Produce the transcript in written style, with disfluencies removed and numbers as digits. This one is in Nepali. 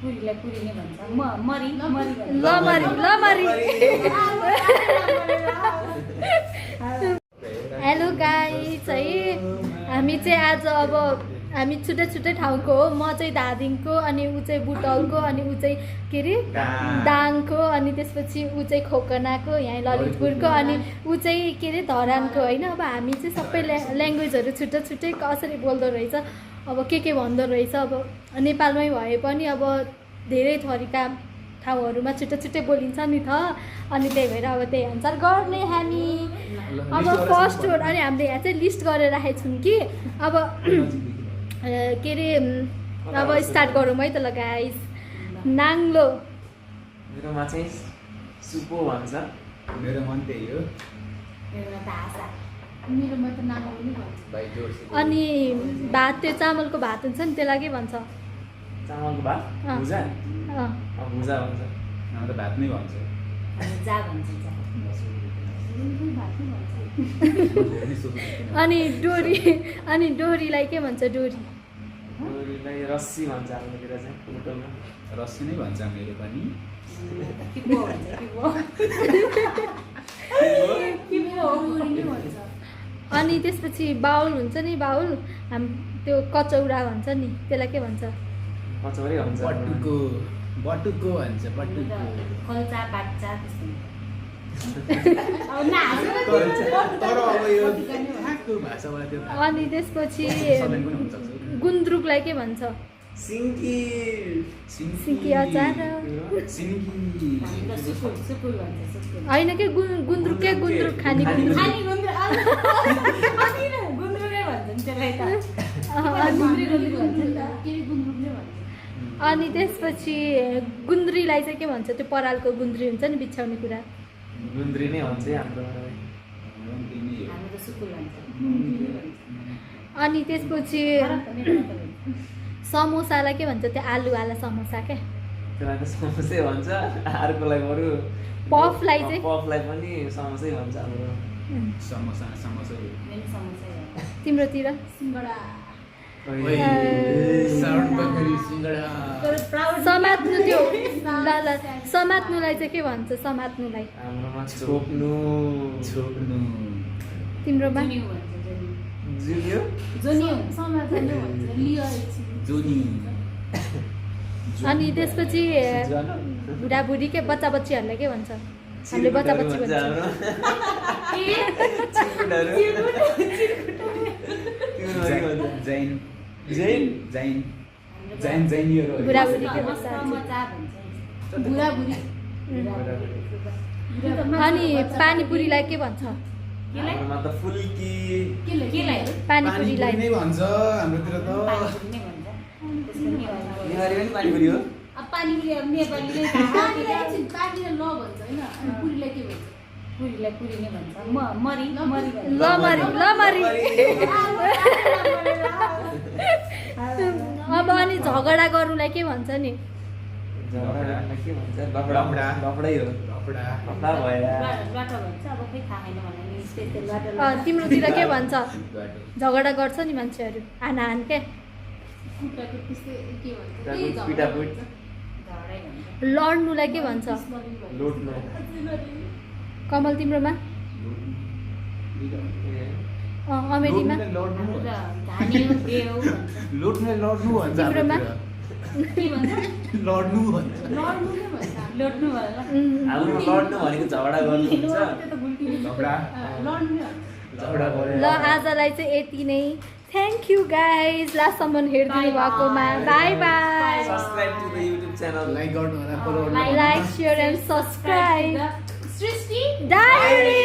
पुरीलाई पुरी नै भन्छ मरी मरी हेलो गाइस है हामी चाहिँ आज अब हामी छुट्टै छुट्टै ठाउँको हो म चाहिँ धादिङको अनि ऊ चाहिँ बुटौलको अनि ऊ चाहिँ के अरे दाङको अनि त्यसपछि ऊ चाहिँ खोकनाको यहाँ ललितपुरको अनि ऊ चाहिँ के अरे धरानको होइन अब हामी चाहिँ सबै ल्याङ्ग्वेजहरू छुट्टै छुट्टै कसरी बोल्दो रहेछ अब के भन्दो रहेछ अब नेपालमै भए पनि अब धेरै थरीका ठाउँहरूमा छुट्टै छुट्टै बोलिन्छ नि त अनि त्यही भएर अब त्यही अनुसार गर्ने हामी अब फर्स्ट वर्ड अनि हामीले यहाँ चाहिँ लिस्ट गरेर राखेको छौँ कि अब के अरे अब स्टार्ट गरौँ है त ल गाइस नाङ्लो मेरोमा चाहिँ सुपो भन्छ मेरोमा पनि त्यही हो मेरोमा त नाङ्लो पनि भन्छ अनि भात त्यो चामलको भात हुन्छ नि त्यसलाई के भन्छ चामलको भात भुजा भुजा भन्छ त भात नै भन्छ जा भन्छ जा अनि डोरीलाई के भन्छ डोरी डोरीलाई रस्सी भन्छ हाम्रोतिर चाहिँ बुटोलमा रस्सी नै भन्छ मेरो पनि किपो भन्छ किपो पुरी नै भन्छ अनि त्यसपछि बाउल हुन्छ नि बाउल त्यो कचौरा भन्छ नि त्यसलाई के भन्छ कचौरी भन्छ बटुको बटुको भन्छ बटुको कल्चा बाच्चा त्यस्तो तर अब यो कहाँको भाषाबाट त्यो अनि त्यसपछि सबै पनि हुन सक्छ गुन्द्रुकलाई के भन्छ सिङ्की सिङ्की अचार सिन्की सुकुल सुकुल भन्छ सुकुल होइन के गुन्द्रुक खाने गुन्द्रुक खानी गुन्द्रुक अनि गुन्द्रुकै भन्छ नि त्यसलाई त गुन्द्रुक भन्छ नि त के गुन्द्रुक नै भन्छ अनि त्यसपछि गुन्द्रीलाई चाहिँ के भन्छ त्यो परालको गुन्द्री हुन्छ नि बिछाउने कुरा गुन्द्री नै भन्छ हाम्रो हामी त सुकुल भन्छ अनि त्यसपछि समोसालाई के भन्छ त्यो आलुवाला समोसा क्या त्यसलाई त समोसै भन्छ अर्कोलाई बरु पफलाई चाहिँ पफलाई पनि समोसै भन्छ हाम्रो समोसा समोसा मेन समस्या हो तिम्रोतिर सिङ्गडा साउन्ड बकरी सिङ्गडा तर प्राउड समात्नु त्यो ल समात्नुलाई चाहिँ के भन्छ समात्नुलाई हाम्रोमा छोप्नु छोप्नु तिम्रोमा जुनिउ भन्छ जुनियो जुनिउ समात्नु भन्छ लियो जोनी अनि त्यसपछि बुढाबुढी के बच्चा बच्चीहरूलाई के भन्छ हामीले बच्चा बच्ची भन्छ जैन जैन जैन जैन जैनीहरू बुढाबुढी के भन्छ बुढाबुढी अनि पानीपुरीलाई के भन्छ हाम्रोमा त फुल्की केलाई पानीपुरीलाई नै भन्छ हाम्रोतिर त पानीपुरी नै भन्छ त्यसको नेवारी पनि पानीपुरी हो अब पानीपुरी अब नेपालीले पानीले ल भन्छ होइन अनि पुरीलाई के भन्छ पुरीलाई पुरी नै भन्छ मरी मरी लमरी अब अनि झगडा गर्नुलाई के भन्छ नि झगडामा के भन्छ लफडै हो लफडा लफडा भएर बाटो भन्छ अब खै थाहा छैन भने नि स्पेसल बाटो तिम्रोतिर के भन्छ झगडा गर्छ नि मान्छेहरू हान के खुट्टाको त्यस्तै के भन्छ पिटापुट झगडै भन्छ लड्नुलाई के भन्छ लुट्नु कमल तिम्रोमा अमेरीमा लड्नु धान्यो बेउ भन्छ लुट्ने लड्नु भन्छ तिम्रोमा? के भन्छ लड्नु भन्छ लड्नु नै भन्छ लड्नु भयो हाम्रो लड्नु भनेको झगडा गर्नु हुन्छ झगडा लड्नु झगडा गरे ल आजलाई चाहिँ यति नै थ्याङ्क यू गाइज लास्टसम्म हेरिदिनु भएकोमा bye bye subscribe to the YouTube channel like गर्नु होला फलो गर्नु like share and subscribe Srishti diary